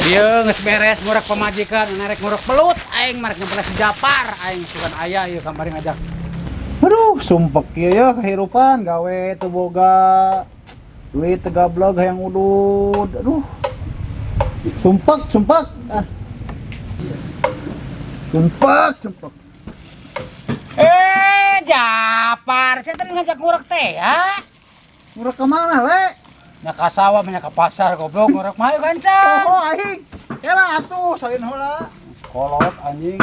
Ieu geus beres ngurek pamajikan, narek ngurek belut aing marek ngebeles Japar aing sugan aya ieu kamari ngajak. Aduh, sumpek ieu ya kehirupan gawe teu boga duit teu gablog hayang udud. Aduh. Sumpek, sumpek. Ah. Sumpek, sumpek. Eh, Japar, saya tadi ngajak ngurek teh ya. Ngurek ke mana, Le? Nya ka sawah, nya ka pasar goblok ngurek mah ayo gancang. Oh, aing. Kela atuh salin heula. Kolot anjing.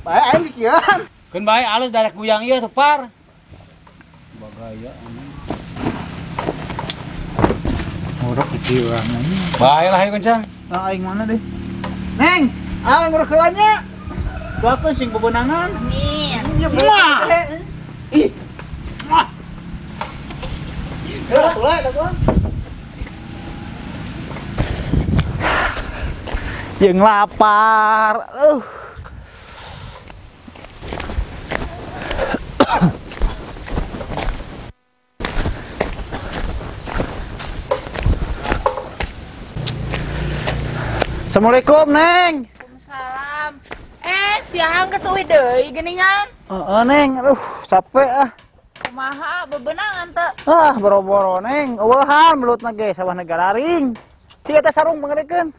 Bae aing dikiran. Keun bae alus darek guyang ieu tuh, Par. Bagaya anjing. Ngurek dikiran anjing. Bae lah ayo gancang. Nah, aing mana deh? Neng, ah ngurek heula nya. Doakeun sing bebenangan. Amin. Wah. Ih. Wah. Jeung lapar. Assalamualaikum, Neng. Waalaikumsalam. Siang geus euy deui geuningan. Heeh, Neng. Aduh, capek ah. Kumaha bebenangan teu? Ah, boro-boro Neng. Eueuhan belutna ge sawah negararing. Cik eta sarung pangadekeun.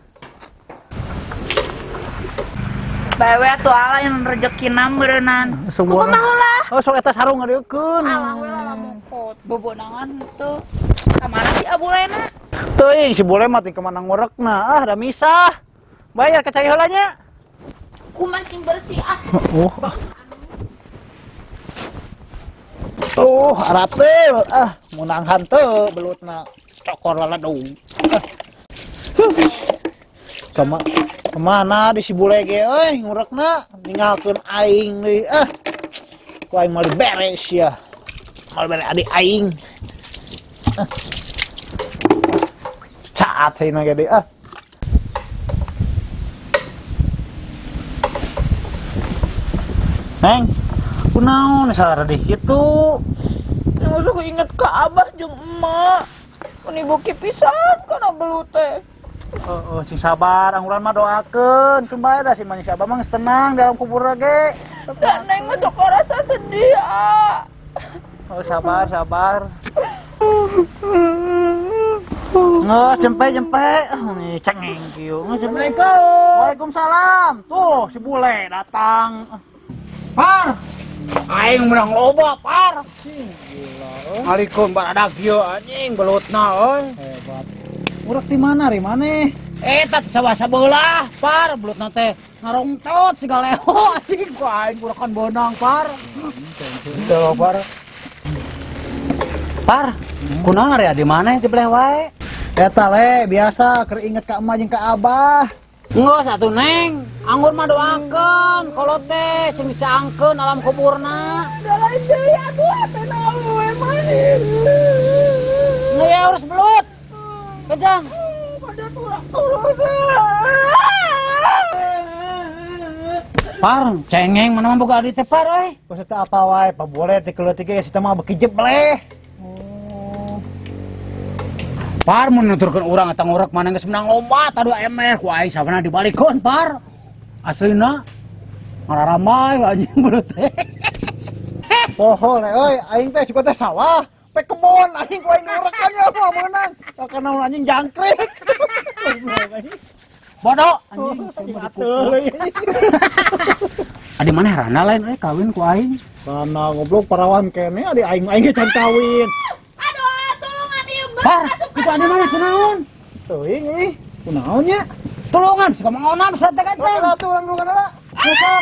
Bae we atuh ala yang rezekina meureunnan. Kumaha heula? Oh, sok eta sarung ngadeukeun. Alah we lah lamun kot bebenangan teu. Ka mana si abulena? Teuing si bule mah teh ka mana ngurekna. Ah, da misah. Bayar ka cai heula nya. Kumaha sing bersih ah. Oh. Oh, aratel ah, menang hanteu belutna cokor laladung. Ah. Kemana di si bule ge euy ngurekna ninggalkeun aing deui ah. Ku aing moal beres ya. Moal bere adik aing. Ah. Caat heuna ge deui ah. Neng, kunaon saradih kitu? Yang aku inget ke abah jeung emak. Meni buki pisan kana belut teh. Heeh, sing sabar, angguran mah doakeun. Keun bae da si manis abah mah geus tenang dalam kubur ge. Da neng mah sok rasa sedih, ah. Oh, sabar, sabar. Ngeus jempe-jempe, nih cengeng kieu. Assalamualaikum. Waalaikumsalam. Tuh si bule datang. Par. Aing menang loba, Par. Gila. Alaikum baradak ieu anjing belutna euy. Hebat. Ngurek di mana ri maneh? Eta sawah sabelah, Par, belutna teh ngarongtot siga leho anjing ku aing kurekan beunang, Par. Teu Par. Par, kunaon ari di mana teh beleh wae? Eta le biasa keur inget ka emak jeung ka abah. Enggeus atuh Neng, anggur mah doakeun kolot teh sing dicaangkeun alam kuburna. Da lain deui atuh atuh naon we mah. Nggak ya harus belut. Kejang. Pada tulang-tulang. Par, cengeng mana mah boga adi teh Par euy. Geus teu apa wae, pa boleh teh keleutik ge si teh mah beuki jebleh. Par mun nuturkeun urang eta ngurek mana geus menang lomba ta 2 ember ku aing sabana dibalikeun Par. Aslina ngararamai anjing belut teh. Poho le euy, aing teh suka teh sawah, pe kebon anjing ku aing ngurekan ya mah meunang. Kana naon anjing jangkrik. Bodoh anjing atuh. Adi maneh rana lain euy kawin ku aing. Rana goblok parawan kene adi aing aing ge can kawin. Aduh, tulungan ieu. Par, itu adi mana kunaon? Teuing ih, kunaon nya? Tulungan si kamu onam sate kan ceng. Atuh urang dulu kana. Aduh.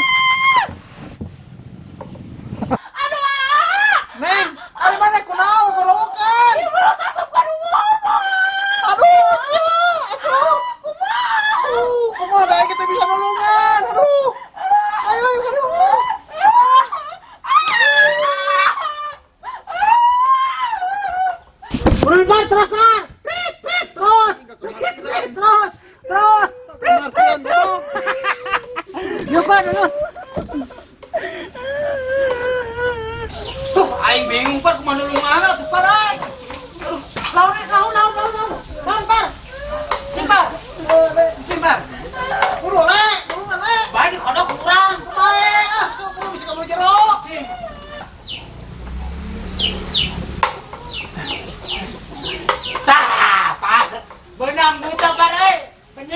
Neng, ari mana kunaon ngorowokan? Ieu belut asup ka rumah. Aduh, asup. Kumaha? Aduh, kumaha da kita bisa nulungan. Aduh. Ayo, ayo ka dieu. Par, terus, Par. Prit, prit, terus. Prit, prit, terus. Terus. Prit, prit, terus. Yuk, Par, terus.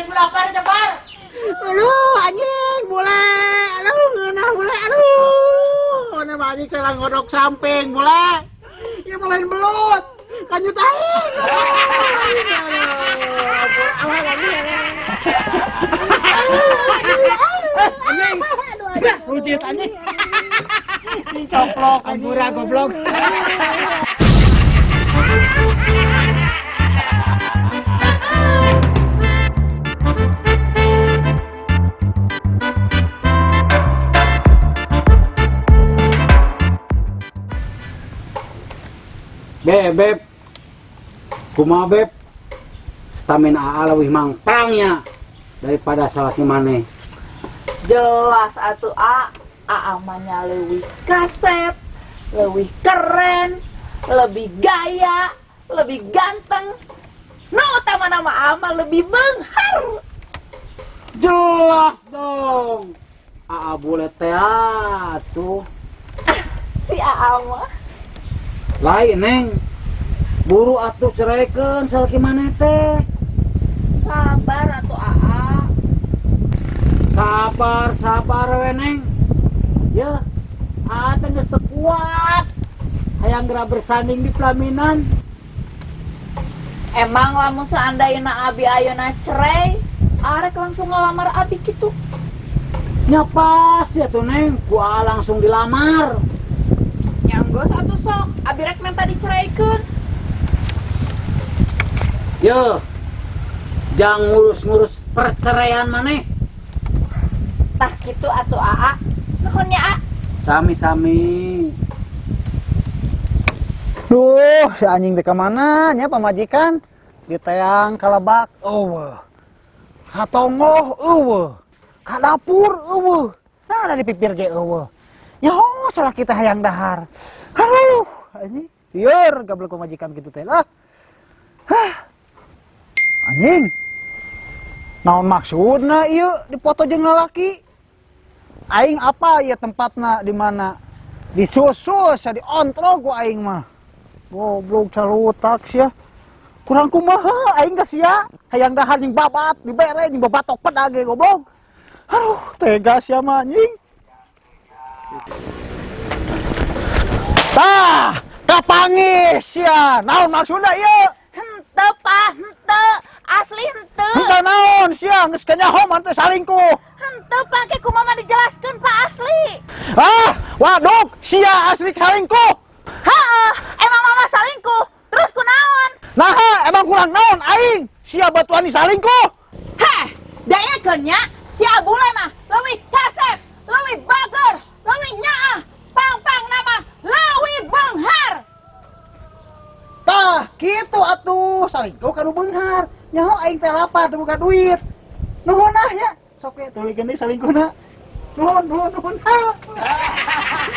Jeung lapar teh Par. Aduh anjing bule. Aduh ngeunah bule aduh. Mana mah anjing salah ngodok samping bule. Ieu mah lain belut. Kanjut aing. Anjing. Rujit anjing. Ini coplok ampura goblok. Beb, kumaha beb, stamina AA leuwih mangprangnya daripada salaki maneh. Jelas atuh AA mah nya leuwih kasep, leuwih keren, lebih gaya, lebih ganteng. Nu utama nama AA mah lebih benghar. Jelas dong. AA bule teh atuh. Ah, si AA mah. Lain neng, buru atuh ceraikan salaki maneh teh. Sabar atuh AA. Sabar, sabar we neng. Ya, AA teh geus teu kuat. Hayang geura bersanding di pelaminan. Emang lamun seandainya abi ayeuna cerai, arek langsung ngelamar abi kitu. Nya pasti atuh neng, ku AA langsung dilamar. Nyanggo satu sok, abi rek minta diceraikeun. Yo, jangan ngurus-ngurus perceraian maneh. Tah kitu atuh AA. Nuhun ya, A. Sami-sami. Duh, si anjing teh ka mana nya pamajikan? Diteang kalebak eueuh. Ka tonggoh eueuh. Ka dapur eueuh. Nah, ada di pipir ge eueuh. Nyaho salah kita hayang dahar. Aduh, anjing. Lieur gablek pamajikan kitu teh lah. Hah. Anjing. Naon maksudna ieu dipoto jeung lalaki? Aing apa ieu tempatna di mana? Disusus, diontrol ku aing mah. Goblok calutak sia. Kurang kumaha aing ka sia. Hayang dahar jeung babat, dibere jeung babatok pedag ge goblok. Aduh, tega sia mah anjing. Tah, kapanggih sia. Naon maksudna ieu? Henteu Pak, henteu. Asli henteu. Henteu naon sia geus kanyaho mah teh salingkuh. Henteu Pak, ke kumaha dijelaskeun Pak asli. Ah, waduk sia asli salingkuh. Heeh, emang mama salingkuh. Terus kunaon? Nah, emang kurang naon aing? Sia batuan salingkuh. Heh, daekeun nya si Abule mah leuwih kasep, leuwih bager, leuwih nyaah, pang-pang nama leuwih beunghar. Tah, kitu atuh salingkuh kanu beunghar. Nyaho aing teh lapar teu boga duit. Nuhun ah nya. Sok we tulikeun deui salingkuhna. Nuhun, nuhun, nuhun.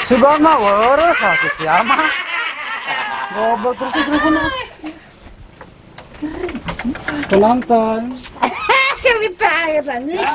Sugan mah weureuh salaki sia mah. Goblok terus salingkuhna. Penonton. Kebita anjing.